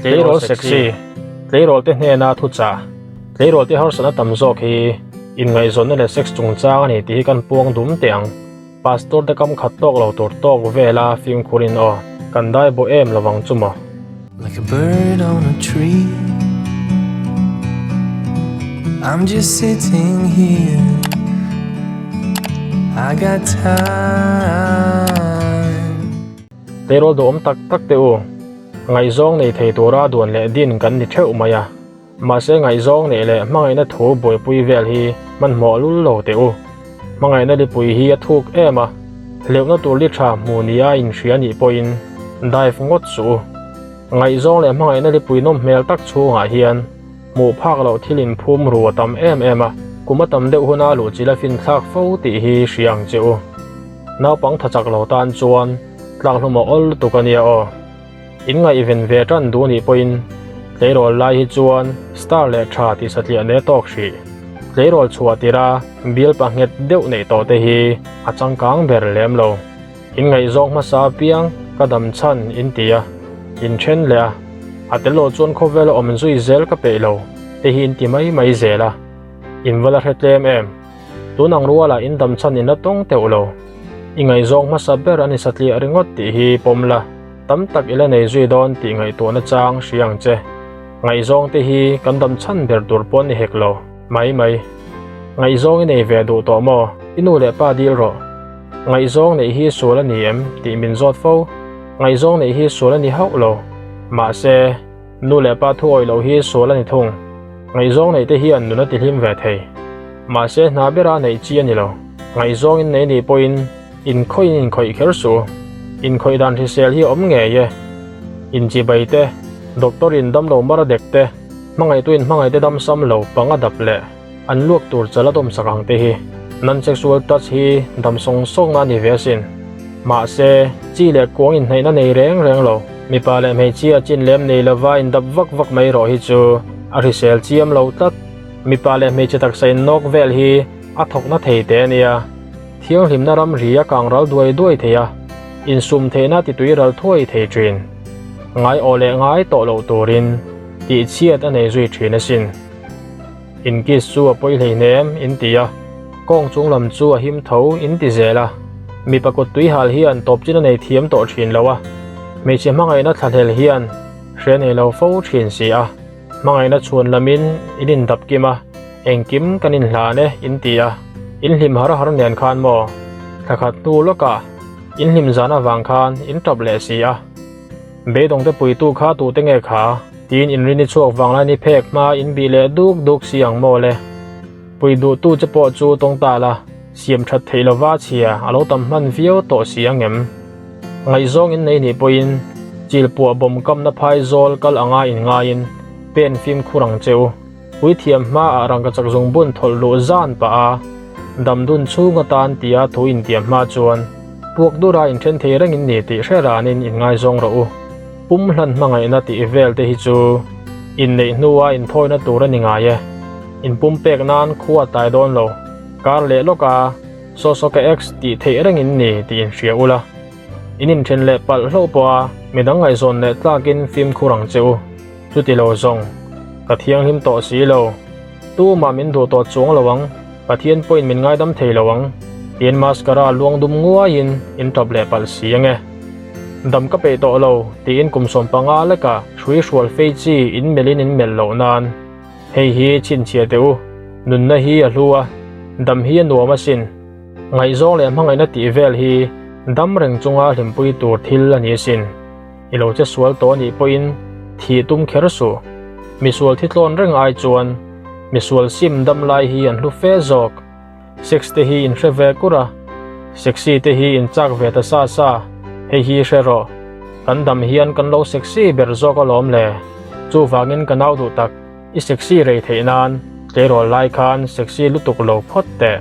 Tleirawl sexy, Tleirawl te hnena thuchah, Tleirawl te harsatna tam zawk hi inngaihzawnna leh sex chungchang a ni tih hi kan puang dum teh ang. Pastor te kam khat tawk lo tur tawk vela fimkhurin aw, kan dai bawh em lovang chu maw? Like a bird on a tree I'm just sitting here I got time. Tleirawl duhawm tak tak te u, ngaihzawng nei thei tura duan leh din kan ni theuh mai a. Mahse ngaihzawng neih leh hmangaihna thu buaipui vel hi hmanhmawh lul lo teh u. Hmangaihna lipui hi a thuk em a, hleuhna tur li tha hmu nia inhria nih pawhin dive ngawt suh u. Ngaihzawng leh hmangaihna lipui nawm hmel tak chhungah hian hmuh phak loh thil inphum ru a tam em em a, kum a tam deuh huna luhchilh a finthlak fo tih hi hria ang che u. Naupang tha chak lo tan chuan tlakhlum a awl lutuk a nia aw. In ngaihven ve tan duh nih pawhin tleirawl lai hi chuan star leh tha tih satliah ne tawk hrih. Tleirawl chhuah tira bial pa nghet deuh neih tawh te hi a changkang ber lem lo. In ngaihzawng hmasa apiang ka dam chhan in ti a, in then leh a, a tel lo chuan khawvela awm zui zel ka peih lo te hi in ti mai mai zel a. In va la hre tlem em? Tun ang rualah in dam chhan in la tawng teuh lo. I ngaihzawng hmasa ber a ni satliah ringawt tih hi pawm la. Tam tak i la nei zui dawn tih ngaihtuahna chang hria ang che. Ngaihzawng te hi kan dam chhan ber tur pawh ni hek lo. Mai mai. Ngaihzawng i nei ve duh tawh maw? I nu leh pa dil rawh. Ngaihzawng neih hi sual a ni em tih min zawt fo. Ngaihzawng neih hi sual a ni hauh lo. Mahse, nu leh pa thu awih loh hi sual a ni thung. Ngaihzawng neih te hian nun a tihlim ve thei. Mahse, hna bera neih chi a ni lo. Ngaihzawng in nei nih pawhin Inkhawih in inkhawih kher suh. Inkhawih dan hrisel hi a awm ngei e. Inchibai te, doctor in damlo mar a dek te, hmangaihtu in hmangaih te dam sam lo pang a dap leh an luak tur chal a dawm sak ang te hi non-sexual touch hi dam sawng sawng na a ni ve asin. Mahse, chi leh kuang inhnaihna nei reng reng lo, mipa leh hmeichhia chin lem nei lova indap vak vak mai erawh hi chu a hrisel chiam lo tlat. Mipa leh hmeichhe taksa innawk vel hi a thawkna thei teh a nia. Thianghlimna ram ri a kang ral duai duai thei a, insum theihna ti tui ral thuai thei thin. Ngai aw leh ngai tawh loh turin tih chhiat a nei zui thin asin. In kiss chu a pawi hleihnem in ti a, kawng chung lam chu a him tho in ti zel a. Mipa kut tui hal hian tawp chin a nei thiam tawh thin lo a, hmeichhe hmangaihna thlahlel hian hre nei lo fo thin si a. Hmangaihna chhuan lamin in indap kim a, engkim kan inhlan e in ti a, in hlim har har nen khan maw? Thla khat hnu lawkah in hlim zan avang khan in tap leh si a. Beidawngte puitu kha tute nge kha? Tiin inrini chhuak vanglai ni phek hma in bih leh duk duk si ang maw le? Pui duhtu che pawh chu tawng ta la, siam that theih lova chhia a lo tam hman viau tawh si ang em? Ngaihzawng in nei nih pawhin chil puah bawm kamna phai zawl kal anga in ngaiin pen fimkhur ang che u. Puithiam hmaah rangkachak zungbun thawlh luh zan pah a, damdun chhung atan tia thu intiam hma chuan puak dura inthen thei reng in ni tih hre ranin in ngaizawng rawh u. Pum hlan hmangaihna tih vel te hi chu inneih hnua inthawina tur a ni ngai e. In pum pek nan khua tai dawn lo. Kar leh lawka Saw saw ka ex tih theih reng in ni tih in hria ula, in inthen leh palh hlauh pawh a midang ngaihzawn leh tlakin fimkhur ang che u. Chuti lo zawng, ka thianghlim tawh si lo. Tumah min duh tawh chuang lo ang, Pathian pawhin min ngaidam thei lo ang, tiin mascara luang dum nguaiin in tap leh palh si ange. Dam ka peih tawh lo, tiin kum 15 lekah hrui hrual fei chi in melhin in melh loh nan. Hei hi chhinchhiah teh u, nunna hi a hlu a, dam hi a nuam asin. Ngaihzawng leh hmangaihna tih vel hi dam reng chunga hlimpui tur thil a ni asin. I lo che sual tawh anih pawhin thih tum kher suh. Misual thi tlawn reng ai chuan misual sim dam lai hi an hlu fe zawk. Sex te hi in hre ve kur a, sexy te hi in chak ve ta sa sa, hei hi hre rawh, kan dam hian kan lo sexy ber zawk alawm le, chuvangin ka nau duh tak, i sexy rei theih nan tleirawl lai khan sexy lutuk lo phawt teh.